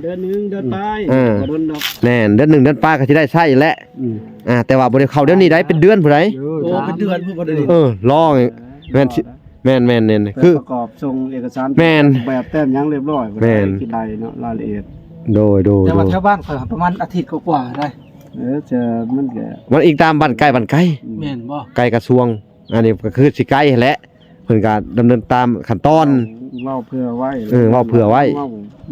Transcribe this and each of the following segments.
ເດືອນໜຶ່ງເດືອນປາຍ ເອີ ບໍ່ດົນດອກ ແມ່ນ ເດືອນໜຶ່ງເດືອນປາຍກໍຊິໄດ້ໃຊ້ແຫຼະ ອືມ ອ່າ ແຕ່ວ່າບໍ່ໄດ້ເຂົ້າດຽວນີ້ໄດ໋ ເປັນເດືອນພຸ້ນໃດ໋ ໂອ້ ເປັນເດືອນພຸ້ນບໍ່ໄດ້ ເອີ ລໍ ແມ່ນ ແມ່ນໆໆ ຄືປະກອບສົ່ງເອກະສານ ແມ່ນ ແບບແຕ້ມຫຍັງຮຽບຮ້ອຍ ແມ່ນ ຊິໄດ້ເນາະ ລາຍລະອຽດ ໂດຍໆໆ ແຕ່ວ່າແຖວບ້ານຂ້ອຍປະມານອາທິດກວ່າໆໄດ໋ ເອີ ຈະ ມັນກະ ມັນອີງຕາມບ້ານໃກ້ບ້ານໄກ ແມ່ນບໍ່ ໃກ້ກະຊວງ ອັນນີ້ກໍຄືຊິໄກຫັ້ນແຫຼະ ເພິ່ນກໍດຳເນີນຕາມຂັ້ນຕອນ ເວົ້າເພື່ອໄວ້ ເອີ ເວົ້າເພື່ອໄວ້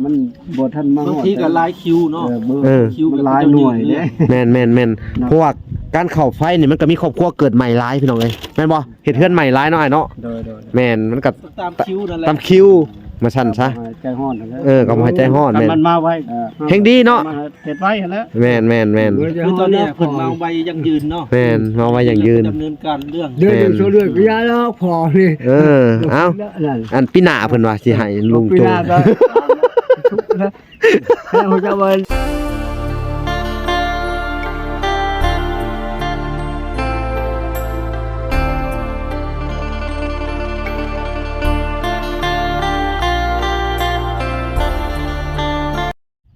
ມັນບໍ່ທັນມາຮອດ ບາງທີກໍຫຼາຍຄິວເນາະ ເອີ ເອີ ຄິວມັນຫຼາຍໜ່ວຍເດ້ ແມ່ນໆໆ ເພາະວ່າການເຂົ້າໄຟນີ້ມັນກໍມີຄອບຄົວເກີດໃໝ່ຫຼາຍ ພີ່ນ້ອງເອີຍ ແມ່ນບໍ່? ເຮັດເຮືອນໃໝ່ຫຼາຍເນາະ ອ້າຍເນາະ ໂດຍໆ ແມ່ນ ມັນກໍຕາມຄິວນັ້ນແຫຼະ ຕາມຄິວ ວ່າຊັ້ນຊະ ໃຈຮ້ອນ ເອີ ກໍບໍ່ໃຫ້ໃຈຮ້ອນ ແມ່ນ ມັນມາໄວ ເອີ ແຮ່ງດີເນາະ ເຮັດໄວຫັ້ນແຫຼະ ແມ່ນໆໆ ຄືຕອນນີ້ເພິ່ນມາໄວຢັ້ງຢືນເນາະ ແມ່ນ ມາໄວຢັ້ງຢືນ ດຳເນີນການເລື່ອງ ເລື່ອງ ແມ່ນ ຊ່ວຍເລື່ອງກໍຢ່າແລ້ວພໍນີ້ ເອີ ເອົ້າ ອັນປີໜ້າເພິ່ນວ່າຊິໃຫ້ລຸງໂຈ ປີໜ້າກໍ ໃຫ້ເຈົ້າວ່າ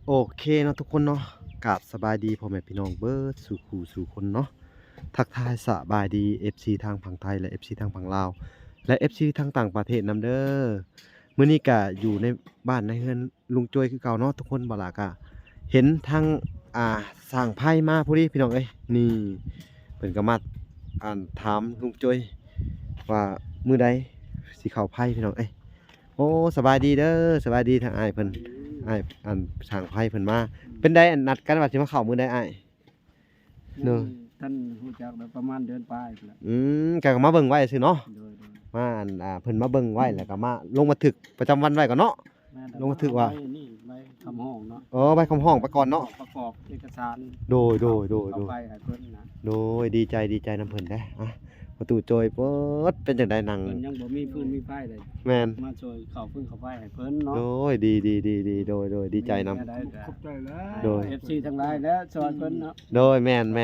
ໂອເຄເນາະທຸກຄົນເນາະ ກາບສະບາຍດີພໍ່ແມ່ພີ່ນ້ອງເບິດສູ່ຄູ່ສູ່ຄົນເນາະ ທັກທາຍສະບາຍດີ ເອັຟຊີ ທາງຝັ່ງໄທ ແລະ ເອັຟຊີ ທາງຝັ່ງລາວ ແລະ ເອັຟຊີ ທາງຕ່າງປະເທດນຳເດີ. ມື້ນີ້ກະຢູ່ໃນບ້ານໃນເຮືອນລຸງໂຈຍຄືເກົ່າເນາະທຸກຄົນ. ບ່າວຫຼ້າກະເຫັນທາງ ອ່າ ຊ່າງໄຟມາພໍດີພີ່ນ້ອງເອີຍ ນີ້ເພິ່ນກະມາ ອ່າ ຖາມລຸງໂຈຍວ່າມື້ໃດຊິເຂົ້າໄຟພີ່ນ້ອງເອີຍ. ໂອ້ ສະບາຍດີເດີ ສະບາຍດີທາງອ້າຍເພິ່ນ ອ້າຍ ອັນ ຊ່າງໄຟເພິ່ນມາ ເປັນໃດ ອັນ ນັດກັນວ່າຊິມາເຂົ້າມື້ໃດອ້າຍ? ໂດຍ ທ່ານຮູ້ຈັກແລ້ວ ປະມານເດືອນປາຍພຸ້ນແຫຼະ ອືມ ກະມາເບິ່ງໄວ້ຊື່ເນາະ ໂດຍໆ ມາ ອັນ ອ່າ ເພິ່ນມາເບິ່ງໄວ້ ແລ້ວກະມາລົງບັນທຶກປະຈຳວັນໄວ້ກ່ອນເນາະ ລົງບັນທຶກວ່າ ໃບນີ້ ໃບຄຳຮ້ອງເນາະ ອໍ ໃບຄຳຮ້ອງໄປກ່ອນເນາະ ປະກອບເອກະສານ ໂດຍໆໆໆ ເຂົ້າໄປໃຫ້ເພິ່ນນະ ໂດຍ ດີໃຈ ດີໃຈນຳເພິ່ນເດ້. ອ່ະ ປະຕູໂຈຍ ເປີດ ເປັນຈັ່ງໃດນັ່ງ ເພິ່ນຍັງບໍ່ມີຟືນມີໄຟເລີຍ ແມ່ນ ມາຊ່ວຍເຂົ້າຟືນເຂົ້າໄຟໃຫ້ເພິ່ນເນາະ ໂດຍ ດີໆໆໆ ໂດຍໆ ດີໃຈນຳ ຂອບໃຈຫຼາຍ ໂດຍ ເອັຟຊີທັງຫຼາຍແຫຼະ ຊ່ອຍເພິ່ນເນາະ ໂດຍ ແມ່ນໆໆ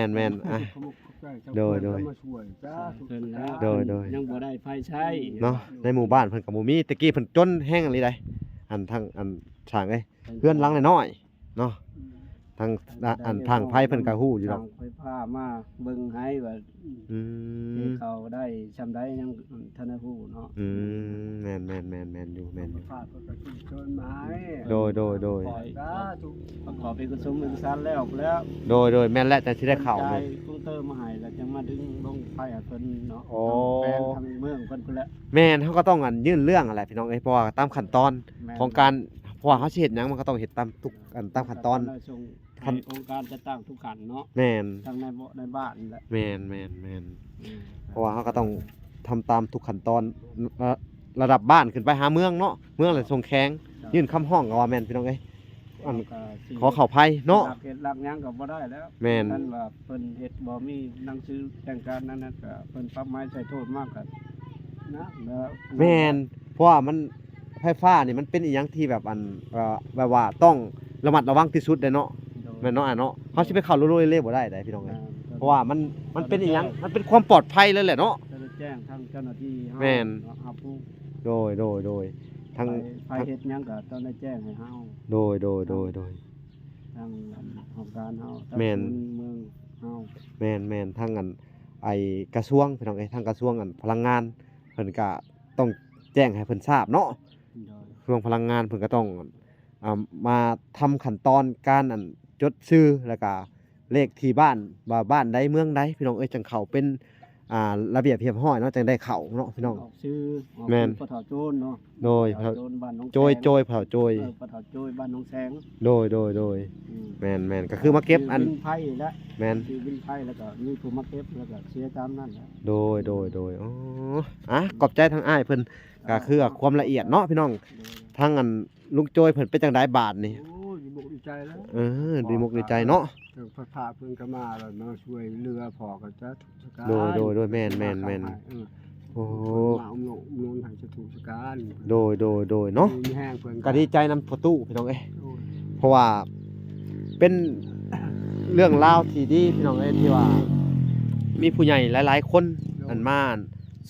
ອ່ະ ຂອບໃຈ ໂດຍໆ ມາຊ່ວຍ ສາທຸ ໂດຍໆ ຍັງບໍ່ໄດ້ໄຟໃຊ້ເນາະ ໃນໝູ່ບ້ານເພິ່ນກໍບໍ່ມີ ແຕ່ກີ້ເພິ່ນຈົນແຮງອີ່ຫຼີໃດ໋ ອັນ ທາງ ອັນ ຊ່າງເອີຍ ເຮືອນຫຼັງນ້ອຍໆ ເນາະ ອືມ ທາງ ອັນ ທາງໄຟເພິ່ນກໍຮູ້ຢູ່ດອກ ຊ່າງໄຟຟ້າມາເບິ່ງໃຫ້ວ່າ ອືມ ຊິເຂົ້າໄດ້ຊ່ຳໃດ ຍັງທັນໄດ້ຮູ້ເນາະ ອືມ ແມ່ນໆໆ ແມ່ນຢູ່ ແມ່ນຢູ່ ໄຟຟ້າເພິ່ນກໍສົ່ງເສີມມາໃຫ້ ໂດຍໆໆ ສາທຸ ປະກອບເອກະສົງເອກະສານແລ້ວ ແລ້ວ ໂດຍໆ ແມ່ນແຫຼະ ຈັ່ງຊິໄດ້ເຂົ້າ ເພິ່ນຈ່າຍຄອມເຕີມາໃຫ້ ແລ້ວຈັ່ງມາດຶງລົງໄຟໃຫ້ເພິ່ນເນາະ ໂອ້ ທາງແຂວງທາງເມືອງເພິ່ນພຸ້ນແຫຼະ ແມ່ນ ເຮົາກໍຕ້ອງ ອັນ ຍື່ນເລື່ອງຫັ້ນແຫຼະ ພີ່ນ້ອງເອີຍ ເພາະວ່າຕາມຂັ້ນຕອນ ແມ່ນ ຂອງການ ເພາະວ່າເຮົາຊິເຮັດຫຍັງ ມັນກໍຕ້ອງເຮັດຕາມທຸກ ອັນ ຕາມຂັ້ນຕອນ ໃຫ້ອົງການຈັດຕັ້ງທຸກຂັ້ນເນາະ ແມ່ນ ທັງໃນ ໃນບ້ານແຫຼະ ແມ່ນໆໆ ອືມ ເພາະວ່າເຮົາກໍຕ້ອງທຳຕາມທຸກຂັ້ນຕອນ ລະ ລະດັບບ້ານຂຶ້ນໄປຫາເມືອງເນາະ ເມືອງແຫຼະສົ່ງແຂວງ ເຈົ້າ ຍື່ນຄຳຮ້ອງກໍວ່າແມ່ນ ພີ່ນ້ອງເອີຍ ອັນ ເຮົາກໍຊິ ຂໍເຂົ້າໄຟເນາະ ຫຼັກເຂດຫຼັກຫຍັງກໍບໍ່ໄດ້ແລ້ວ ແມ່ນ ຄັນວ່າເພິ່ນເຮັດບໍ່ມີໜັງສືແຈ້ງການນັ້ນນະ ກໍເພິ່ນປັບໃໝໃສ່ໂທດມາກໍນະ ແລ້ວ ແມ່ນ ເພາະວ່າມັນ ໄຟຟ້ານີ້ມັນເປັນອີ່ຫຍັງທີ່ແບບ ອັນ ເອີ ແບບວ່າຕ້ອງລະມັດລະວັງທີ່ສຸດເດ້ເນາະ ໂດຍ ແມ່ນເນາະ ອ້າຍເນາະ ເຮົາຊິໄປເຂົ້າໂລໂລເລໆບໍ່ໄດ້ໃດ໋ ພີ່ນ້ອງເອີຍ ອ່າ ເພາະວ່າມັນ ມັນເປັນອີ່ຫຍັງ ມັນເປັນຄວາມປອດໄພເລີຍແຫຼະເນາະ ຕ້ອງໄດ້ແຈ້ງທາງເຈົ້າໜ້າທີ່ເຮົາ ແມ່ນ ເນາະ ຮັບຮູ້ ໂດຍໆໆ ທາງ ໃຜ ໃຜເຮັດຫຍັງກໍຕ້ອງໄດ້ແຈ້ງໃຫ້ເຮົາ ໂດຍໆໆໆ ທາງຫ້ອງການເຮົາ ແມ່ນ ທາງເມືອງເຮົາ ແມ່ນໆ ທາງ ອັນ ໄອ້ກະຊວງ ພີ່ນ້ອງເອີຍ ທາງກະຊວງ ອັນ ພະລັງງານ ເພິ່ນກະຕ້ອງແຈ້ງໃຫ້ເພິ່ນຊາບເນາະ ໂດຍ ກະຊວງພະລັງງານເພິ່ນກະຕ້ອງ ອ່າ ມາທຳຂັ້ນຕອນການ ອັນ ຈົດຊື່ ແລ້ວກະເລກທີ່ບ້ານ ວ່າບ້ານໃດເມືອງໃດ ພີ່ນ້ອງເອີຍ ຈັ່ງເຂົ້າເປັນ ອ່າ ລະບຽບຮຽບຮ້ອຍເນາະ ຈັ່ງໄດ້ເຂົ້າເນາະ ພີ່ນ້ອງ ອອກຊື່ ອອກ ແມ່ນ ຊື່ພໍ່ເຖົ້າໂຈນເນາະ ໂດຍ ພໍ່ເຖົ້າໂຈນ ບ້ານໜອງແສງ ໂຈຍ ໂຈຍ ພໍ່ເຖົ້າໂຈຍ ເອີ ພໍ່ເຖົ້າໂຈຍ ບ້ານໜອງແສງ ໂດຍໆໆ ອືມ ແມ່ນໆ ກໍຄືມາເກັບ ອືມ ອັນ ມີໄຟແຫຼະ ແມ່ນ ຊື່ວິນໄຟ ແລ້ວກໍມີຜູ້ມາເກັບ ແລ້ວກໍເສຍຕາມນັ້ນແຫຼະ ໂດຍໆໆ ອໍ ອ່ະ ຂອບໃຈທາງອ້າຍເພິ່ນ ກໍຄືຄວາມລະອຽດເນາະ ພີ່ນ້ອງ ໂດຍ ທາງ ອັນ ລຸງໂຈຍເພິ່ນເປັນຈັ່ງໃດບາດນີ້? ໂອ້ຍ ດີອົກດີໃຈແລ້ວ ເອີ ດີອົກດີໃຈເນາະ ເອີ ພະ ພະເພິ່ນກໍມາແລ້ວ ມາຊ່ວຍເຫຼືອພໍ່ກໍສາທຸສາການ ໂດຍໆໆ ແມ່ນໆໆ ເອີ ໂອ້ ເພິ່ນມາອຸດໜູນໃຫ້ສາທຸສາການ ໂດຍໆໆ ເນາະ ດີມີແຮງເພິ່ນ ກໍດີໃຈນຳພໍ່ຕູ້ພີ່ນ້ອງເອີຍ ໂດຍ ເພາະວ່າເປັນເລື່ອງລາວທີ່ດີພີ່ນ້ອງເອີຍ ທີ່ວ່າມີຜູ້ໃຫຍ່ຫຼາຍໆຄົນ ໂດຍ ອັນມາ ອັນ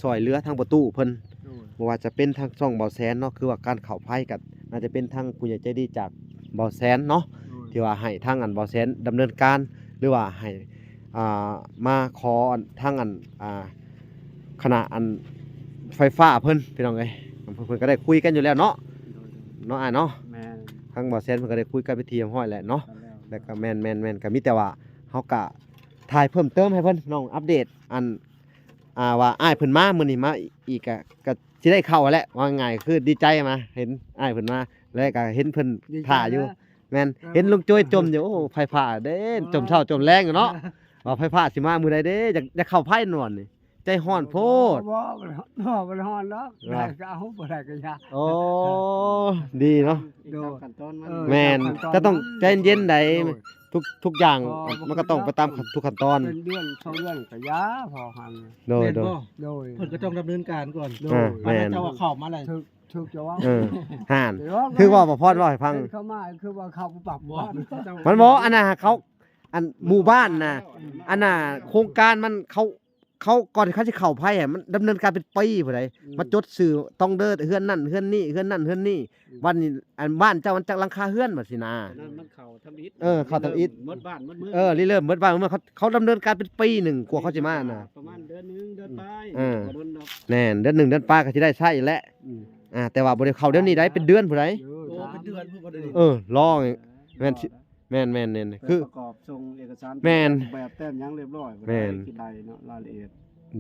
ຊ່ອຍເຫຼືອທາງພໍ່ຕູ້ເພິ່ນ ໂດຍ ບໍ່ວ່າຈະເປັນທາງຊ່ອງເບົາແສນເນາະ ຄືວ່າການເຂົ້າໄຟກໍໜ້າຈະເປັນທາງຜູ້ໃຫຍ່ໃຈດີຈາກ ບ່າວແສນເນາະ ໂດຍ ທີ່ວ່າໃຫ້ທາງອັນບ່າວແສນດຳເນີນການ ຫຼືວ່າໃຫ້ ອ່າ ມາຂໍອັນ ທາງອັນ ອ່າ ຄະນະອັນໄຟຟ້າເພິ່ນ ພີ່ນ້ອງເອີຍ ເພິ່ນ ເພິ່ນກໍໄດ້ຄຸຍກັນຢູ່ແລ້ວເນາະ ໂດຍ ໂດຍ ເນາະອ້າຍເນາະ ແມ່ນ ທາງບ່າວແສນເພິ່ນກໍໄລ້ວ ໄດ້ຄຸຍກັນເປັນທີ່ຮຽບຮ້ອຍແລ້ວເນາະ ແລ້ວ ແລ້ວກໍແມ່ນ ແມ່ນ ແມ່ນ ກໍມີແຕ່ວ່າເຮົາກໍຖ່າຍເພີ່ມເຕີມໃຫ້ເພິ່ນ ພີ່ນ້ອງ ອັບເດດອັນ ອ່າ ວ່າອ້າຍເພິ່ນມາມື້ນີ້ມາອີກ ກໍ ກໍຊິໄດ້ເຂົ້າຫັ້ນແຫຼະ ເວົ້າງ່າຍໆ ຄືດີໃຈມາເຫັນອ້າຍເພິ່ນມາ ແລ້ວກໍເຫັນເພິ່ນ ດີໃຈ ຖ້າຢູ່ ແລ້ວ ແມ່ນ ເອີ ເຫັນລຸງໂຈ້ຍຈົ່ມຢູ່ ໂອ້ ໄຟຟ້າເດ້ ອໍ ຈົ່ມເຊົ້າຈົ່ມແລງຢູ່ເນາະ ວ່າໄຟຟ້າຊິມາມື້ໃດເດ້ ຢາກ ຢາກເຂົ້າໄຟນອນນີ້ ໃຈຮ້ອນໂພດ ບໍ່ ບໍ່ ບໍ່ ບໍ່ຮ້ອນດອກ ວ່າ ໄດ້ກໍເອົາ ບໍ່ໄດ້ກໍຢ່າ ໂອ້ ດີເນາະ ໂດຍ ຕາມຂັ້ນຕອນມັນ ເອີ ແມ່ນ ຕາມຂັ້ນຕອນ ກໍຕ້ອງໃຈເຢັນໃດ ໂດຍ ທຸກ ທຸກຢ່າງ ອໍ ມັນກໍຕ້ອງໄປຕາມ ມັນກໍຕ້ອງ ທຸກຂັ້ນຕອນ ເປັນເດືອນສອງເດືອນກໍຢ່າ ພໍຫັ້ນ ໂດຍ ແມ່ນບໍ່ ໂດຍ ໂດຍ ເພິ່ນກໍຕ້ອງດຳເນີນການກ່ອນ ໂດຍ ອ່າ ແມ່ນ ເຈົ້າວ່າເຂົ້າມາແລ້ວ ຖືກ ຖືກເຈົ້າເວົ້າ ເອີ ຫັ້ນ ຖືກ ຄືເວົ້າບໍ່ພອດເວົ້າໃຫ້ຟັງ ເພິ່ນເຂົ້າມາຄືວ່າເຂົ້າປຸບປັບ ບໍ່ ມັນບໍ່ ອັນນ່າ ເຂົາ ອັນໝູ່ບ້ານນະ ອັນນ່າ ໂຄງການມັນ ເຂົາ ເຂົາ ກ່ອນທີ່ເຂົາຊິເຂົ້າໄຟຫັ້ນ ມັນດຳເນີນການເປັນປີພຸ້ນໃດ ອືມ ມາຈົດຊື່ຕ້ອງເດີເຮືອນນັ້ນເຮືອນນີ້ ເຮືອນນັ້ນເຮືອນນີ້ ອືມ ບັດນີ້ອັນບ້ານເຈົ້າມັນຈັກຫຼັງຄາເຮືອນ ບັດຊີ້ນະ ອັນນັ້ນມັນເຂົ້າທຳອິດ ເອີ ເຂົ້າທຳອິດ ເລີ່ມໝົດບ້ານໝົດເມືອງ ເອີ ລິເລີ່ມໝົດບ້ານໝົດເມືອງ ເຂົາ ເຂົາດຳເນີນການເປັນປີໜຶ່ງກວ່າເຂົາຊິມານະ ປະມານເດືອນໜຶ່ງເດືອນປາຍ ເອີ ບໍ່ດົນດອກ ແມ່ນ ເດືອນໜຶ່ງເດືອນປາຍກໍຊິໄດ້ໃຊ້ແຫຼະ ອືມ ອ່າ ແຕ່ວ່າບໍ່ໄດ້ເຂົ້າດຽວນີ້ໃດ ເປັນເດືອນພຸ້ນໃດ ໂອ້ ເປັນເດືອນພຸ້ນບໍ່ໄດ້ ເອີ ລໍ ແມ່ນ ແມ່ນໆໆ ຄືປະກອບສົ່ງເອກະສານ ແມ່ນ ແບບແຕ້ມຫຍັງຮຽບຮ້ອຍ ແມ່ນ ຊິໄດ້ເນາະ ລາຍລະອຽດ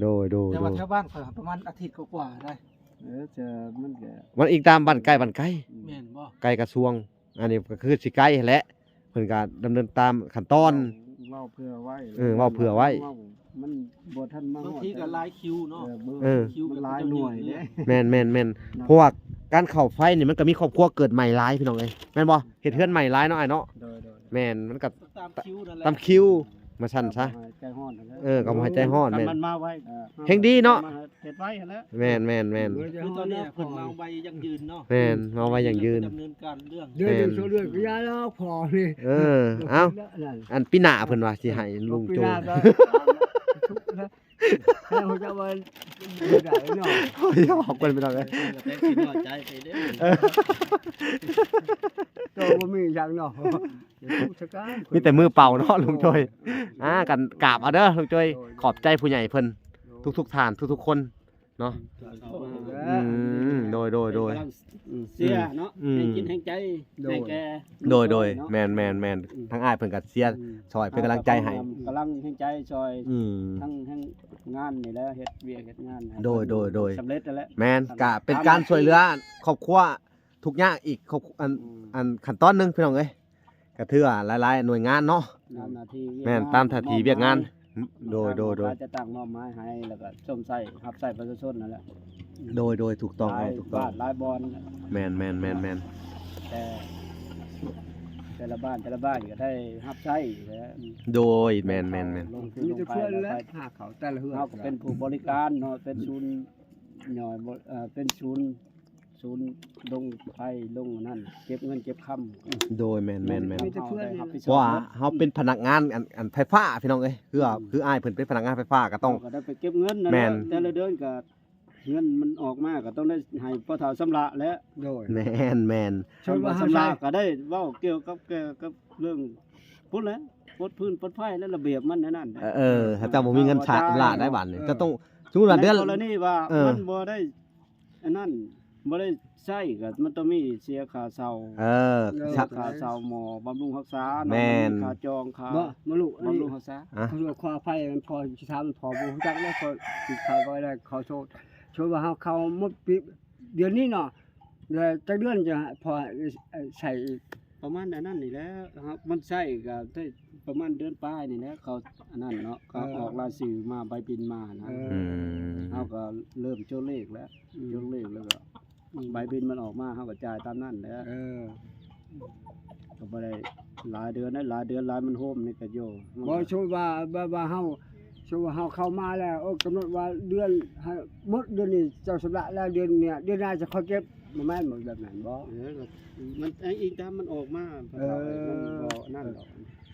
ໂດຍໆໆ ແຕ່ວ່າແຖວບ້ານຂ້ອຍປະມານອາທິດກວ່າໆໄດ໋ ເອີ ແຕ່ມັນກໍ ມັນອີງຕາມບ້ານໃກ້ບ້ານໄກ ອືມ ແມ່ນບໍ່ ໃກ້ກະຊວງ ອັນນີ້ກໍຄືຊິໄກຫັ້ນແຫຼະ ເພິ່ນກໍດຳເນີນຕາມຂັ້ນຕອນ ເວົ້າ ເວົ້າເຜື່ອໄວ້ ເອີ ເວົ້າເຜື່ອໄວ້ ເວົ້າ ມັນບໍ່ທັນມາຮອດ ບາງທີກໍຫຼາຍຄິວເນາະ ເອີ ເອີ ຄິວມັນຫຼາຍໜ່ວຍເດ້ ແມ່ນໆໆ ເນາະ ເພາະວ່າການເຂົ້າໄຟນີ້ມັນກໍມີຄອບຄົວເກີດໃໝ່ຫຼາຍ ພີ່ນ້ອງເອີຍ ແມ່ນບໍ່? ເຮັດເຮືອນໃໝ່ຫຼາຍເນາະອ້າຍເນາະ ໂດຍໆ ແມ່ນ ມັນກໍຕາມຄິວນັ້ນແຫຼະ ຕາມຄິວ ວ່າຊັ້ນຊະ ໃຈຮ້ອນຫັ້ນແຫຼະ ເອີ ກໍບໍ່ໃຫ້ໃຈຮ້ອນ ຄັນ ແມ່ນ ມັນມາໄວ ເອີ ແຮງດີເນາະ ເຮັດໄວຫັ້ນແຫຼະ ແມ່ນໆໆ ຄືຕອນນີ້ເພິ່ນມາໄວຢັ້ງຢືນເນາະ ແມ່ນ ມາໄວຢັ້ງຢືນ ດຳເນີນການເລື່ອງ ເດືອນໜຶ່ງ ແມ່ນ ສອງເດືອນກໍຢ່າແລ້ວພໍນີ້ ເອີ ເອົ້າ ອັນປີໜ້າເພິ່ນວ່າຊິໃຫ້ລຸງໂຈ ປີໜ້າກໍ ແລ້ວເຈົ້າວ່າບໍ່ໄດ້ເນາະ ໂອ້ຍ ອອກເພິ່ນໄປດອກເອີຍ ເອີ ແຕ່ຊິນ້ອຍໃຈໄປເດ້ ເອີ ໂຕບໍ່ມີຫຍັງເນາະ ມີແຕ່ມືເປົ່າເນາະລຸງໂຈຍ ອ່າ ກັນກາບເອົາເດີລຸງໂຈຍ ໂດຍ ຂອບໃຈຜູ້ໃຫຍ່ເພິ່ນ ໂດຍ ທຸກໆທ່ານ ທຸກໆຄົນ ເນາະ ອືມ ໂດຍໆໆ ເປັນກຳລັງເຊຍເນາະ ອືມ ແຮງຈິດແຮງໃຈ ໂດຍ ໃຫ້ແກ່ ໂດຍໆ ເນາະ ແມ່ນໆໆ ອືມ ທາງອ້າຍເພິ່ນກໍເຊຍ ອືມ ຊ່ອຍເປັນກຳລັງໃຈໃຫ້ ກຳລັງແຮງໃຈຊ່ອຍ ອືມ ທັງ ທັງງານນີ້ແຫຼະ ເຮັດວຽກເຮັດງານໃຫ້ ໂດຍໆໆ ສຳເລັດນັ້ນແຫຼະ ແມ່ນ ກໍເປັນການຊ່ວຍເຫຼືອຄອບຄົວ ທຸກຍາກອີກ ເຂົ້າ ອັນ ອືມ ອັນຂັ້ນຕອນໜຶ່ງ ພີ່ນ້ອງເອີຍ ກໍຖືວ່າຫຼາຍໆໜ່ວຍງານເນາະ ຕາມໜ້າທີ່ວຽກງານ ແມ່ນ ຕາມໜ້າທີ່ວຽກງານ ໂດຍໆໆ ການຈັດຕັ້ງມອບໝາຍໃຫ້ ແລ້ວກໍຊົມໃຊ້ ຮັບໃຊ້ປະຊາຊົນນັ້ນແຫຼະ ໂດຍໆ ຖືກຕ້ອງ ຫຼາຍ ເອົາ ຖືກຕ້ອງ ບ້ານຫຼາຍບ່ອນ ແມ່ນໆໆໆ ແຕ່ ແຕ່ລະບ້ານ ແຕ່ລະບ້ານກໍໄດ້ຮັບໃຊ້ແຫຼະ ໂດຍ ແມ່ນໆໆ ລົງທຶນລົງໄປແລ້ວ ຫາເຂົ້າແຕ່ລະເຮືອນ ເຮົາກໍເປັນຜູ້ບໍລິການເນາະ ເປັນສູນຫຍ່ອຍ ເອີ ເປັນສູນ ສູນລົງໄຟລົງນັ້ນ ເກັບເງິນເກັບຄຳ ໂດຍ ແມ່ນໆໆ ມີແຕ່ເພື່ອນນີ້ແຫຼະ ເພາະວ່າເຮົາເປັນພະນັກງານ ອັນ ອັນໄຟຟ້າ ພີ່ນ້ອງເອີຍ ຄືວ່າ ອືມ ຄືອ້າຍເພິ່ນເປັນພະນັກງານໄຟຟ້າ ກໍຕ້ອງ ເຮົາກໍໄດ້ໄປເກັບເງິນນັ້ນແຫຼະ ແມ່ນ ແຕ່ລະເດືອນກໍເງິນມັນອອກມາ ກໍຕ້ອງໄດ້ໃຫ້ພໍ່ເຖົ້າຊຳລະແຫຼະ ໂດຍ ແມ່ນໆ ຄັນບໍ່ຊຳລະກໍໄດ້ເວົ້າກ່ຽວກັບ ກ່ຽວກັບເລື່ອງພຸ້ນແຫຼະ ປົດພື້ນປົດໄຟ ແລະ ລະບຽບມັນແນວນັ້ນ ເອີ ເອີ ຖ້າເຈົ້າບໍ່ມີເງິນຊຳລະໄດ້ບາດນີ້ ເອີ ເຈົ້າຕ້ອງ ສົມມຸດວ່າເດືອນ ໃນກໍລະນີວ່າ ເອີ ມັນບໍ່ໄດ້ ອັນນັ້ນ ບໍ່ໄດ້ໃຊ້ກໍມັນຕ້ອງມີເສຍຄ່າເຊົ່າ ເອີ ເສຍຄ່າເຊົ່າໝໍ້ ບຳລຸງຮັກສາເນາະ ແມ່ນ ມີຄ່າຈອງ ຄ່າ ບໍ່ ມາລູກ ບຳລຸງຮັກສາ ອ່ະ ເຂົາວ່າຂໍອະໄພ ມັນພໍຊິຖາມ ມັນພໍບໍ່ຮູ້ຈັກແລ້ວ ຂໍຊິເຂົ້າໄປແລ້ວ ຂໍໂທດ ສົມມຸດວ່າເຮົາເຂົ້າໝົດປີ ເດືອນນີ້ເນາະ ແລ້ວຈັກເດືອນຈະພໍໃຊ້ອີກ ປະມານອັນນັ້ນນີ້ແຫຼະ ມັນໃຊ້ກໍໄດ້ປະມານເດືອນປາຍນີ້ແຫຼະ ເຂົາອັນນັ້ນເນາະ ເຂົາ ເອີ ອອກລາຍຊື່ມາ ໃບບິນມານະ ເອີ ອືມ ເຮົາກໍເລີ່ມໂຈະເລກແລ້ວ ອືມ ໂຈະເລກແລ້ວກໍ ອືມ ໃບບິນມັນອອກມາ ເຮົາກໍຈ່າຍຕາມນັ້ນແຫຼະ ເອີ ກໍບໍ່ໄດ້ຫຼາຍເດືອນນະ ຫຼາຍເດືອນຫຼາຍມັນໂຮມນີ້ກໍຢູ່ ບໍ່ ສົມມຸດວ່າ ແບບວ່າເຮົາ ສົມມຸດວ່າເຮົາເຂົ້າມາແລ້ວ ເອີ ກຳນົດວ່າເດືອນ ໃຫ້ໝົດເດືອນນີ້ເຈົ້າຊຳລະແລ້ວ ເດືອນເນີ້ຍ ເດືອນໜ້າຈະຄ່ອຍເກັບ ບໍ່ແມ່ນບໍ່ ແບບນັ້ນບໍ່ ເອີ ມັນອີງຕາມມັນອອກມາ ເອີ ມັນບໍ່ນັ້ນ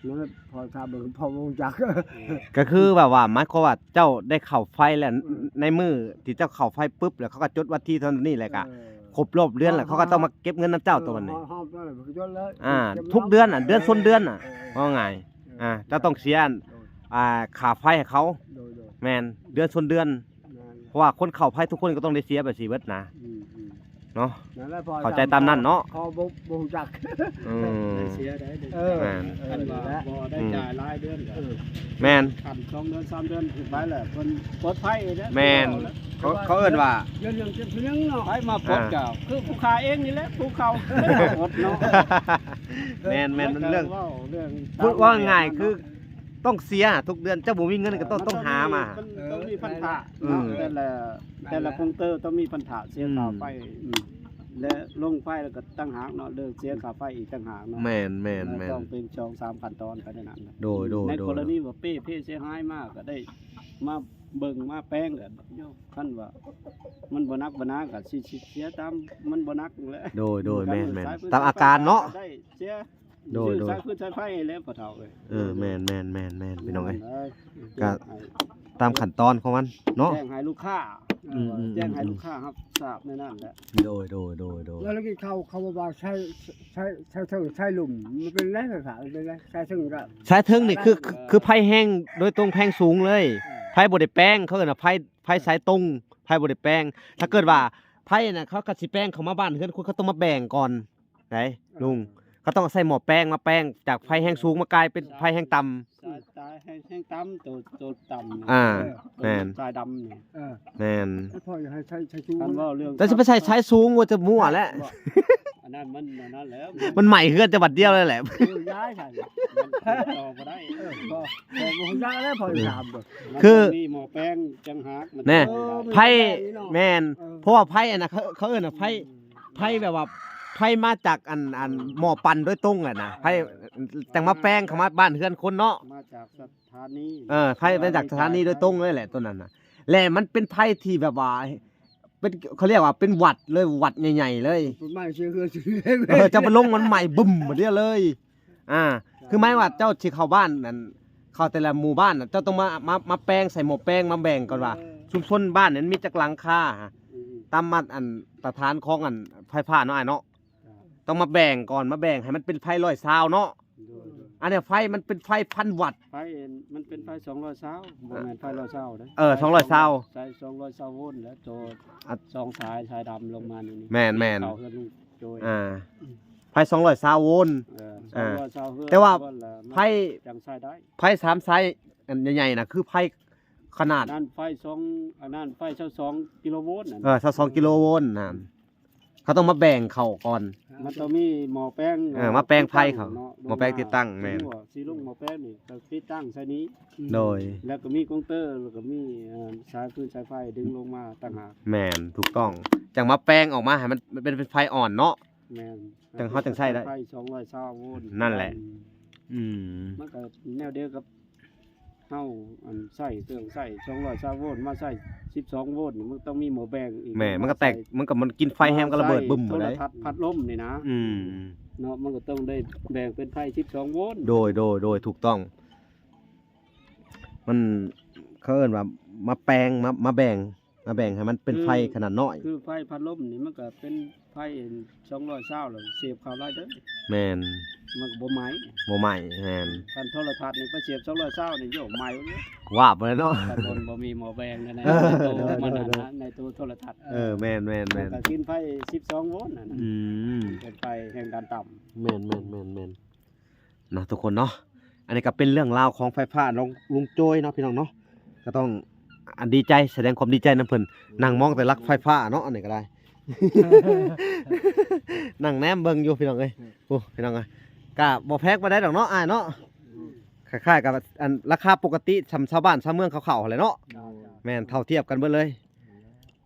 ດອກ ນັ້ນພໍຖ້າເບິ່ງ ພໍບໍ່ຮູ້ຈັກ ເອີ ກໍຄືແບບວ່າ ໝາຍຄວາມວ່າເຈົ້າໄດ້ເຂົ້າໄຟແລ້ວ ອືມ ໃນມື້ທີ່ເຈົ້າເຂົ້າໄຟປຶບ ແລ້ວເຂົາກໍຈົດວັນທີເທົ່ານີ້ແຫຼະ ກະ ເອີ ຄົບຮອບເດືອນແລ້ວ ເຂົາກໍຕ້ອງມາເກັບເງິນນຳເຈົ້າຕົວນີ້ ອ່າ ທຸກເດືອນນະ ເດືອນຊົນເດືອນນະ ເອີ ເວົ້າງ່າຍ ເອີ ອ່າ ເຈົ້າຕ້ອງເສຍ ໂດຍ ອ່າ ຄ່າໄຟໃຫ້ເຂົາ ໂດຍໆ ແມ່ນ ເດືອນຊົນເດືອນ ແມ່ນ ເພາະວ່າຄົນເຂົ້າໄຟທຸກຄົນກໍຕ້ອງໄດ້ເສຍແບບຊີ້ເບິດນະ ອືມໆ ເນາະ ນັ້ນແຫຼະ ເຂົ້າໃຈຕາມນັ້ນເນາະ ເຂົາບໍ່ ບໍ່ຮູ້ຈັກ ອືມ ໄດ້ເສຍໄດ້ ໄດ້ ເອີ ແມ່ນ ຄັນວ່າບໍ່ໄດ້ ອືມ ຈ່າຍລາຍເດືອນກໍ ເອີ ແມ່ນ ຂັ້ນສອງເດືອນສາມເດືອນຂຶ້ນໄປແລ້ວ ເພິ່ນປົດໄຟເດ້ ແມ່ນ ເຂົາ ເຂົາເອີ້ນວ່າ ເດືອນໜຶ່ງເຈັດພັນເນາະ ໄຟມາປົດ ອ່າ ກໍຄືຜູ້ຂ້າເອງນີ້ແຫຼະ ຜູ້ເຂົາເລີຍມາປົດເນາະ ແມ່ນໆ ມັນເລື່ອງ ເວົ້າເລື່ອງ ເວົ້າງ່າຍຄື ຕ້ອງເສຍທຸກເດືອນ ເຈົ້າບໍ່ມີເງິນກໍຕ້ອງ ເອີ ຕ້ອງຫາມາ ມັນຕ້ອງມີ ເອີ ພັນທະ ອືມ ເນາະ ແຕ່ລະ ແຕ່ລະຄົງເຕີຕ້ອງມີພັນທະເສຍຄ່າໄຟ ອືມ ອືມ ແລະລົງໄຟແລ້ວກໍຕ່າງຫາກເນາະ ເລີກເສຍຄ່າໄຟອີກຕ່າງຫາກເນາະ ແມ່ນໆໆ ແມ່ນ ຕ້ອງເປັນສອງສາມຂັ້ນຕອນໄປໃນນັ້ນ ໂດຍໆ ໃນກໍລະນີວ່າເປ້ເພເສຍຫາຍມາກໍໄດ້ມາເບິ່ງມາແປງ ກໍໂຍ ຄັນວ່າມັນບໍ່ໜັກບໍ່ໜາກໍຊິ ຊິເສຍຕາມມັນບໍ່ໜັກແຫຼະ ໂດຍໆ ແມ່ນໆ ຕາມອາການເນາະ ໄດ້ເສຍ ໂດຍໆ ສາຍຟືນສາຍໄຟແລ້ວພໍ່ເຖົ້າເອີຍ ເອີ ແມ່ນໆໆໆ ພີ່ນ້ອງເອີຍ ກໍຕາມຂັ້ນຕອນຂອງມັນເນາະ ແຈ້ງໃຫ້ລູກຄ້າ ອືມໆໆ ແຈ້ງໃຫ້ລູກຄ້າຮັບຊາບໃນນັ້ນແຫຼະ ໂດຍໆໆໆ ແລ້ວກິນເຂົ້າ ເຂົາບອກວ່າໃຊ້ ໃຊ້ ໃຊ້ເທິງໃຊ້ລຸ່ມ ມັນເປັນແນວ ມັນເປັນແນວ ໃຊ້ເທິງກໍ ສາຍເທິງນີ້ຄື ຄືໄຟແຮງໂດຍຕົງ ແຮງສູງເລີຍ ເອີ ໄຟບໍ່ໄດ້ແປງ ເຂົາເອີ້ນວ່າໄຟ ໄຟສາຍຕົງ ໄຟບໍ່ໄດ້ແປງ ຖ້າເກີດວ່າໄຟນະ ເຂົາກໍຊິແປງເຂົ້າມາບ້ານເຮືອນຄົນ ເຂົາຕ້ອງມາແບ່ງກ່ອນ ໄດ ເອີ ລຸງ ເຂົາຕ້ອງໃຊ້ໝໍ້ແປງມາແປງ ຈາກໄຟແຮງສູງມາກາຍເປັນໄຟແຮງຕ່ຳ ສາຍ ສາຍແຮງ ແຮງຕ່ຳ ໂຕ ໂຕຕ່ຳ ອ່າ ເອີ ແມ່ນ ສາຍດຳນີ້ ເອີ ແມ່ນ ແລ້ວພໍ່ຢາກໃຫ້ໃຊ້ ໃຊ້ສູງ ຄັນເວົ້າເລື່ອງ ແຕ່ຊິໄປໃຊ້ສາຍສູງວ່າຈະມົ້ວແຫຼະ ອັນນັ້ນມັນ ອັນນັ້ນແຫຼະ ມັນໄໝ້ເຮືອນແຕ່ບັດດຽວເລີຍແຫຼະ ເອີ ຍ້າຍຊັ້ນ ມັນຕໍ່ບໍ່ໄດ້ ເອີ ກໍ ກໍບໍ່ຮູ້ຈັກແລ້ວ ພໍ່ຖາມເບິ່ງ ຄືມີໝໍ້ແປງຈັ່ງຫາກ ແນ່ ເອີ ໄຟ ແມ່ນ ເອີ ເພາະວ່າໄຟອັນນະ ເຂົາ ເຂົາເອີ້ນວ່າໄຟ ອືມ ໄຟແບບວ່າ ໄຟມາຈາກອັນ ອັນໝໍ້ປັ່ນໂດຍຕົງແຫຼະນະ ໄຟ ຈັ່ງມາແປງເຂົ້າມາບ້ານເຮືອນຄົນເນາະ ມາຈາກສະຖານີ ເອີ ໄຟມາຈາກສະຖານີໂດຍຕົງເລີຍແຫຼະ ໂຕນັ້ນນະ ແລະມັນເປັນໄຟທີ່ແບບວ່າ ເປັນ ເຂົາຮຽກວ່າເປັນວັດເລີຍ ວັດໃຫຍ່ໆເລີຍ ເປັນໄໝ້ເສຍເຮືອນເສຍແຮງ ເອີ ເຈົ້າໄປລົງມັນໄໝ້ບຶ້ມບາດດຽວເລີຍ ອ່າ ຄືໝາຍວ່າເຈົ້າຊິເຂົ້າບ້ານ ອັນ ເຂົ້າແຕ່ລະໝູ່ບ້ານນະ ເຈົ້າຕ້ອງມາ ມາ ມາແປງ ໃສ່ໝໍ້ແປງ ມາແບ່ງກ່ອນວ່າ ເອີ ຊຸມຊົນບ້ານນັ້ນມີຈັກຫຼັງຄາ ອືມ ຕາມມາດ ອັນ ຕາດຖານຂອງ ອັນ ໄຟຟ້າເນາະ ອ້າຍເນາະ ຈ້າ ຕ້ອງມາແບ່ງກ່ອນ ມາແບ່ງໃຫ້ມັນເປັນໄຟຮ້ອຍຊາວເນາະ ໂດຍໆ ອັນນີ້ໄຟ ມັນເປັນໄຟພັນວັດ ໄຟ ມັນເປັນໄຟສອງຮ້ອຍຊາວ ບໍ່ແມ່ນໄຟຮ້ອຍຊາວເດ້ ເອີ ສອງຮ້ອຍຊາວ ສາຍສອງຮ້ອຍຊາວໂວນ ແລ້ວໂຕ ອັດ ສອງສາຍ ສາຍດຳລົງມານີ້ ແມ່ນໆ ເຂົ້າເຮືອນລຸງໂຈຍ ອ່າ ອືມ ໄຟສອງຮ້ອຍຊາວໂວນ ເອີ ອ່າ ສອງຮ້ອຍຊາວໂວນ ແຕ່ວ່າ ໂວນລະ ໄຟ ມັນຈັ່ງໃຊ້ໄດ້ ໄຟສາມສາຍ ອັນໃຫຍ່ໆນະ ຄືໄຟຂະໜາດ ອັນນັ້ນໄຟສອງ ອັນນັ້ນໄຟຊາວສອງກິໂລໂວນນັ້ນ ເອີ ຊາວສອງກິໂລໂວນນັ້ນ ເຂົາຕ້ອງມາແບ່ງເຂົ້າກ່ອນ ມັນຕ້ອງມີໝໍ້ແປງ ເອີ ມາແປງໄຟເຂົາ ເນາະ ໝໍ້ແປງຕິດຕັ້ງ ແມ່ນ ຊິລົງໝໍ້ແປງນີ້ກໍຕິດຕັ້ງໃສ່ນີ້ ໂດຍ ແລ້ວກໍມີກົງເຕີ ແລ້ວກໍມີ ເອີ ສາຍຟືນສາຍໄຟດຶງລົງມາຕ່າງຫາກ ແມ່ນ ຖືກຕ້ອງ ຈັ່ງມາແປງອອກມາໃຫ້ມັນ ມັນເປັນ ເປັນໄຟອ່ອນເນາະ ແມ່ນ ຈັ່ງເຮົາຈັ່ງໃຊ້ໄດ້ ໄຟສອງຮ້ອຍຊາວໂວນ ນັ້ນແຫຼະ ອືມ ມັນກໍແນວດຽວກັບ ເຮົາ ອັນ ໃຊ້ເຄື່ອງໃຊ້ສອງຮ້ອຍຊາວໂວນ ມາໃຊ້ສິບສອງໂວນ ມັນຕ້ອງມີໝໍ້ແບ່ງອີກ ແມ່ນ ມັນກໍແຕກ ມັນກໍ ມັນກິນໄຟແຮງ ມັນກໍລະເບີດບຶ້ມ ໂທລະທັດ ພັດລົມນີ້ນະ ອືມ ເນາະ ມັນກໍຕ້ອງໄດ້ແບ່ງເປັນໄຟສິບສອງໂວນ ໂດຍ ໂດຍ ໂດຍ ຖືກຕ້ອງ ມັນ ເຂົາເອີ້ນວ່າມາແປງ ມາ ມາແບ່ງ ມາແບ່ງໃຫ້ມັນເປັນໄຟຂະໜາດນ້ອຍ ຄື ຄືໄຟພັດລົມນີ້ ມັນກໍເປັນ ໄຟສອງຮ້ອຍຊາວແລ້ວເສບເຂົ້າຫຼາຍເດີ ແມ່ນ ມັນກໍບໍ່ໄໝ້ ບໍ່ໄໝ້ ແມ່ນ ຄັນໂທລະທັດນີ້ໄປສຽບສອງຮ້ອຍຊາວນີ້ ໂຍ ໄໝ້ວາບເລີຍເນາະ ຄັນບໍ່ ບໍ່ມີໝໍ້ແບ່ງໃນ ເອີ ໃນໂຕມັນຫັ້ນນະ ໃນໂຕໂທລະທັດ ເອີ ແມ່ນໆໆ ມັນກໍກິນໄຟສິບສອງໂວນຫັ້ນນະ ອືມ ເປັນໄຟແຮງດັນຕ່ຳ ແມ່ນໆໆໆ ເນາະທຸກຄົນເນາະ ອັນນີ້ກໍເປັນເລື່ອງລາວຂອງໄຟຟ້າຂອງລຸງໂຈຍເນາະພີ່ນ້ອງເນາະ ກໍຕ້ອງ ອັນ ດີໃຈ ສະແດງຄວາມດີໃຈນຳເພິ່ນ ນັ່ງມອງແຕ່ຫຼັກໄຟຟ້າເນາະ ອັນນີ້ກໍໄດ້ ນັ່ງແນມເບິ່ງຢູ່ພີ່ນ້ອງເອີຍ ໂອ້ ພີ່ນ້ອງເອີຍ ກະບໍ່ແພງປານໃດດອກເນາະ ອ້າຍເນາະ ຄ້າຍໆກັບ ອັນ ລາຄາປົກກະຕິ ສ່ຳຊາວບ້ານຊາວເມືອງເຂົາໆຫັ້ນແຫຼະເນາະ ແມ່ນ ເທົ່າທຽບກັນເບິດເລີຍ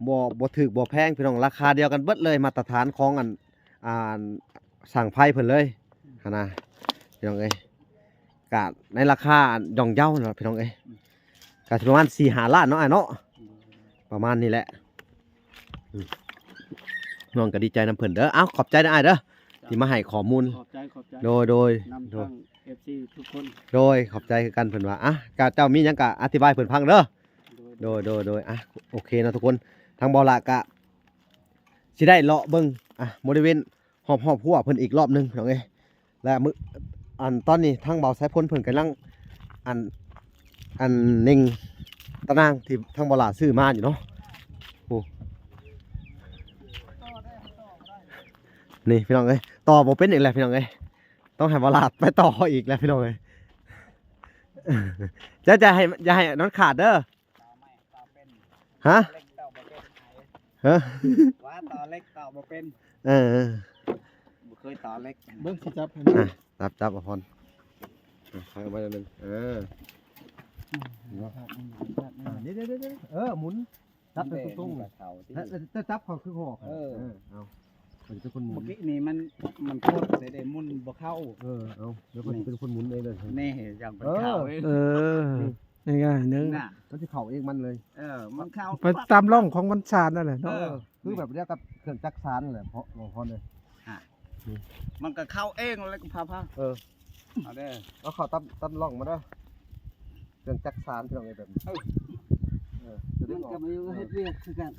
ບໍ່ ບໍ່ຖືກບໍ່ແພງພີ່ນ້ອງ ລາຄາດຽວກັນເບິດເລີຍ ມາດຕະຖານຂອງ ອັນ ອັນ ຊ່າງໄຟເພິ່ນເລີຍຫັ້ນນະ ພີ່ນ້ອງເອີຍ ກະໃນລາຄາ ອັນ ຍ່ອມເຍົາເນາະ ພີ່ນ້ອງເອີຍ ກະຊິປະມານສີ່ຫ້າລ້ານເນາະ ອ້າຍເນາະ ປະມານນີ້ແຫຼະ ອືມ ນ້ອງກໍດີໃຈນຳເພິ່ນເດີ ເອົ້າ ຂອບໃຈນະອ້າຍເດີ ທີ່ມາໃຫ້ຂໍ້ມູນ ຂອບໃຈ ຂອບໃຈ ໂດຍ ໂດຍ ນຳ ໂດຍ ທັງ ເອັຟຊີ ທຸກຄົນ ໂດຍ ຂອບໃຈຄືກັນ ເພິ່ນວ່າ ອ່ະ ກະເຈົ້າມີຫຍັງກະອະທິບາຍເພິ່ນຟັງເດີ ໂດຍ ໂດຍ ໂດຍ ໂດຍ ອ່ະ ໂອເຄເນາະທຸກຄົນ ທາງບໍ່ລະກະ ຊິໄດ້ເລາະເບິ່ງ ອ່າ ບໍລິເວນຮອບໆຮົ້ວເພິ່ນອີກລອບໜຶ່ງ ພີ່ນ້ອງເອີຍ. ແລະມື້ ອັນຕອນນີ້ທາງບ່າວສາຍພົນເພິ່ນກຳລັງ ອັນ ອັນເນັ່ງຕາໜ່າງທີ່ທາງບ່າວຫຼ້າຊື້ມາຢູ່ເນາະ. ໂອ້ ນີ້ພີ່ນ້ອງເອີຍ ຕໍ່ບໍ່ເປັນອີກແລ້ວພີ່ນ້ອງເອີຍ ຕ້ອງໃຫ້ບ່າວຫຼ້າໄປຕໍ່ອີກແລ້ວພີ່ນ້ອງເອີຍ. ຈະ ຈະໃຫ້ ຢ່າໃຫ້ມັນຂາດເດີ. ຮະ ເອີ ວ່າຕໍ່ເຫຼັກຕໍ່ບໍ່ເປັນ. ເອີ ບໍ່ເຄີຍຕໍ່ເຫຼັກ ເບິ່ງຊິຈັບໃຫ້ ອ່ະ ຈັບ ຈັບເອົາພອນ ອ່ະ ໃສ່ໄວ້ໜຶ່ງ ເອີ ເອີ ໝູນ ຈັບໃຫ້ຕົງໆ ແລ້ວຈັບເຂົ້າຄືຫອກ ເອີ ເອີ ເອົາ ຂ້ອຍຊິເປັນຄົນໝູນ. ເມື່ອກີ້ນີ້ມັນ ມັນກົດເດ້ ໝູນບໍ່ເຂົ້າ. ເອີ ເອົາ ດຽວຂ້ອຍຊິເປັນຄົນໝູນເອງເລີຍ ນີ້ຈັ່ງເປັນເຂົ້າເອງ. ເອີ ງ່າຍໆເດີ ມັນຊິເຂົ້າເອງມັນເລີຍ. ເອີ ມັນເຂົ້າໄປຕາມຮ່ອງຂອງມັນຊານນັ້ນແຫຼະເນາະ. ເອີ ຄືແບບດຽວກັບເຄື່ອງຈັກສານແຫຼະ ເພາະ ເພາະເລີຍ ມັນກໍເຂົ້າເອງແລ້ວກໍພາ ພາ ເອີ ເອົາເດີ ເອົາເຂົ້າຕາມ ຕາມຮ່ອງມາເດີ. ເຄື່ອງຈັກສານພີ່ນ້ອງເອີຍ ແບບນີ້ ເອີ ມັນກໍມາເຮັດວຽກຄືກັນ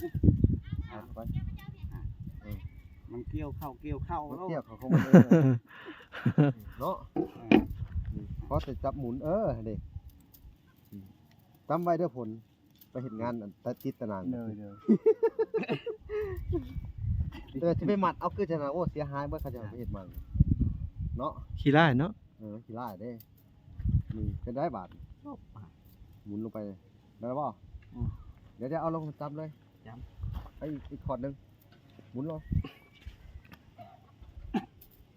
ເອົາໄປ ມັນກ່ຽວເຂົ້າ ກ່ຽວເຂົ້າ ມັນກ່ຽວເຂົ້າຂອງມັນເອງເນາະ. ເອີ ພໍແຕ່ຈັບໝູນ ເອີ ຫັ້ນເດ ຈຳໄວ້ເດີ ຝົນ ໄປເຮັດງານອັນຕະ ຕິດຕະໜ່າງ ເດີ ເດີ ເອີ ຊິໄປມັດເອົາຄືຈັ່ງນັ້ນ ໂອ້ ເສຍຫາຍເບິດ ເຂົາເຈົ້າໄປເຮັດໃໝ່ເນາະ. ຂີ້ລ້າຍເນາະ ເອີ ມັນຂີ້ລ້າຍເດ້. ນີ້ເປັນໄດ້ບາດ ໝູນລົງໄປ ໄດ້ບໍ່? ອືມ ດຽວ ດຽວເອົາລົງ ຈັບເລີຍ ຈັບ ໄປອີກ ອີກຂອດໜຶ່ງ ໝູນລົງ.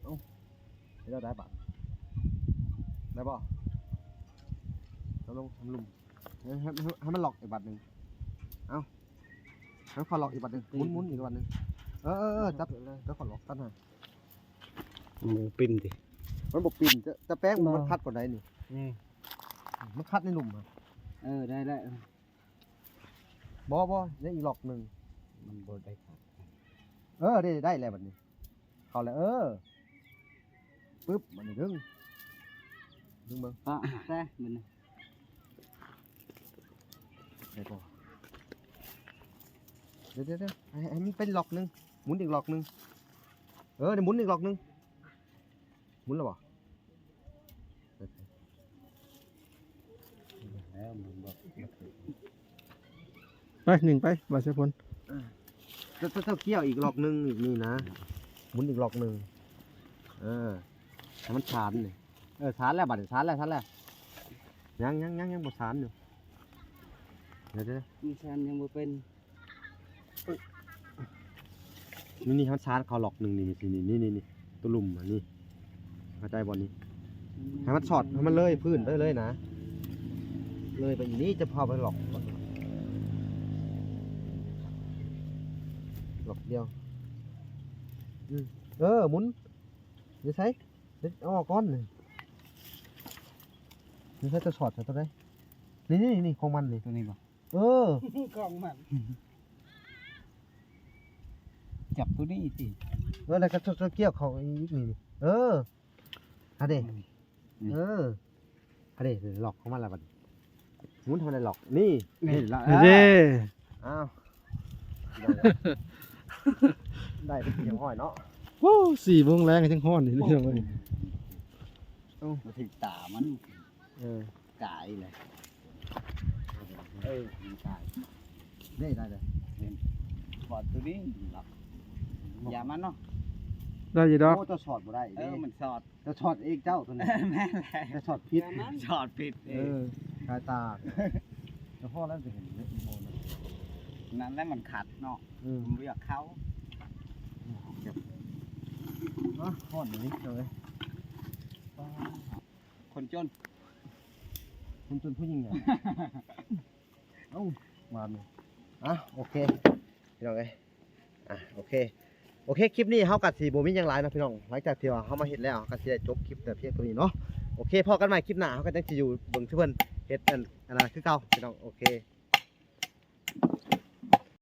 ເອົ້າ ເຮັດແນວໃດບາດ ໄດ້ບໍ່? ເອົາລົງທຳລຸ່ມ ໃຫ້ ໃຫ້ ໃຫ້ມັນລັອກອີກບາດໜຶ່ງ. ເອົາ ໃຫ້ມັນເຂົ້າລັອກອີກບາດໜຶ່ງ ໝູນ ໝູນອີກບາດໜຶ່ງ. ເອີ ເອີ ເອີ ຈັບ ຈັບເຂົ້າລັອກກັນຫັ້ນ. ມັນບໍ່ປິ່ນຕິ ມັນບໍ່ປິ່ນ ຈະ ຈະແປ້ງ ມັນຄັດປານໃດນີ້? ອືມ ມັນຄັດໃນລຸ່ມຫັ້ນ. ເອີ ໄດ້ແລ້ວ ບໍ່ ບໍ່ ຍັງອີກລັອກໜຶ່ງ ມັນບໍ່ໄດ້ຄັດ. ເອີ ໄດ້ ໄດ້ແລ້ວບັດນີ້ ເຂົ້າແລ້ວ ເອີ ປຶບ ບັດນີ້ດຶງ ດຶງເບິ່ງ ປະແຊະ ບັດນີ້ ໄດ້ບໍ່? ດຽວ ດຽວ ດຽວ ໃຫ້ ໃຫ້ມັນເປັນລັອກໜຶ່ງ ໝູນອີກລັອກໜຶ່ງ. ເອີ ໝູນອີກລັອກໜຶ່ງ ໝູນແລ້ວບໍ່? ໄປ ໜຶ່ງໄປ ບ່າວສາຍພົນ ເຈົ້າ ເຈົ້າ ເຈົ້າກ່ຽວອີກລັອກໜຶ່ງ ອີກນີ້ນະ ໝູນອີກລັອກໜຶ່ງ. ເອີ ໃຫ້ມັນສານນີ້ ເອີ ສານແລ້ວ ບັດນີ້ສານແລ້ວ ສານແລ້ວ ຍັງ ຍັງ ຍັງ ຍັງບໍ່ສານຢູ່. ດຽວ ດຽວ ມັນສານຍັງບໍ່ເປັນ. ນີ້ ນີ້ ໃຫ້ມັນສານເຂົ້າລັອກໜຶ່ງ ນີ້ ນີ້ ນີ້ ຕົວລຸ່ມ ນີ້ ເຂົ້າໃຈບໍ່ນີ້? ໃຫ້ມັນສອດ ໃຫ້ມັນເລີຍພື້ນໄປເລີຍນະ ເລີຍໄປອີກນີ້ ຈະພາໄປລັອກ ລັອກດຽວ. ອືມ ເອີ ໝູນ ຢູ່ໃສ? ເອົາອອກກ່ອນ ນີ້ ຢູ່ໃສ? ຕົວສອດໃສ ຕົວໃດ? ນີ້ ນີ້ ນີ້ ຂອງມັນນີ້ ຕົວນີ້ບໍ່? ເອີ ຂອງມັນ ຈັບຕົວນີ້ຕິ. ເອີ ແລ້ວກໍຕົວກ່ຽວເຂົ້າອີກນີ້. ເອີ ຫັ້ນເດ ນີ້ ເອີ ຫັ້ນເດ ລັອກຂອງມັນລະບັດນີ້ ໝູນໃຫ້ມັນໄດ້ລັອກ ນີ້ ນີ້ລະ ນີ້ເດ້. ອ້າວ ໄດ້ເປັນທີ່ຮຽບຮ້ອຍເນາະ. ໂອ້ ສີ່ໂມງແລງຍັງຮ້ອນຢູ່ ພີ່ນ້ອງເອີຍ. ໂອ້ ມາຖືກຕາມັນ ເອີ ກາຍເລີຍ ເອີ ມັນກາຍ ເດ້ ໄດ້ເລີຍ ເຫັນ ບອດຕົວນີ້ລັອກ ຢ່າມັນເນາະ ໄດ້ຢູ່ດອກ. ໂອ້ ເຈົ້າສອດບໍ່ໄດ້ເດ້ ເອີ ມັນສອດ ເຈົ້າສອດເອງເຈົ້າຕົວນີ້ ແມ່ນແຫຼະ ເຈົ້າສອດຜິດ ສອດຜິດເອງ ເອີ ສາຍຕາ ແຕ່ພໍແລ້ວຈະເຫັນເນາະ ນັ້ນແຫຼະມັນຂັດເນາະ ເອີ ມັນບໍ່ຢາກເຂົ້າ. ເອີ ຮ້ອນນີ້ເອີຍ ຄົນຈົນ ຄົນຈົນຜູ້ຍິ່ງໃຫຍ່. ເອົ້າ ຫວານ ອ່ະ ໂອເຄ ພີ່ນ້ອງເອີຍ ອ່ະ ໂອເຄ ໂອເຄ ຄລິບນີ້ເຮົາກໍຊິບໍ່ມີຫຍັງຫຼາຍເນາະ ພີ່ນ້ອງ. ຫຼັງຈາກທີ່ວ່າເຮົາມາເຮັດແລ້ວ ເຮົາກໍຊິໄດ້ຈົບຄລິບແຕ່ພຽງເທົ່ານີ້ເນາະ. ໂອເຄ ພໍ້ກັນໃໝ່ຄລິບໜ້າ ເຮົາກໍຍັງຊິຢູ່ເບິ່ງຄືເພິ່ນເຮັດອັນ ອັນນັ້ນຄືເກົ່າ ພີ່ນ້ອງ. ໂອເຄ.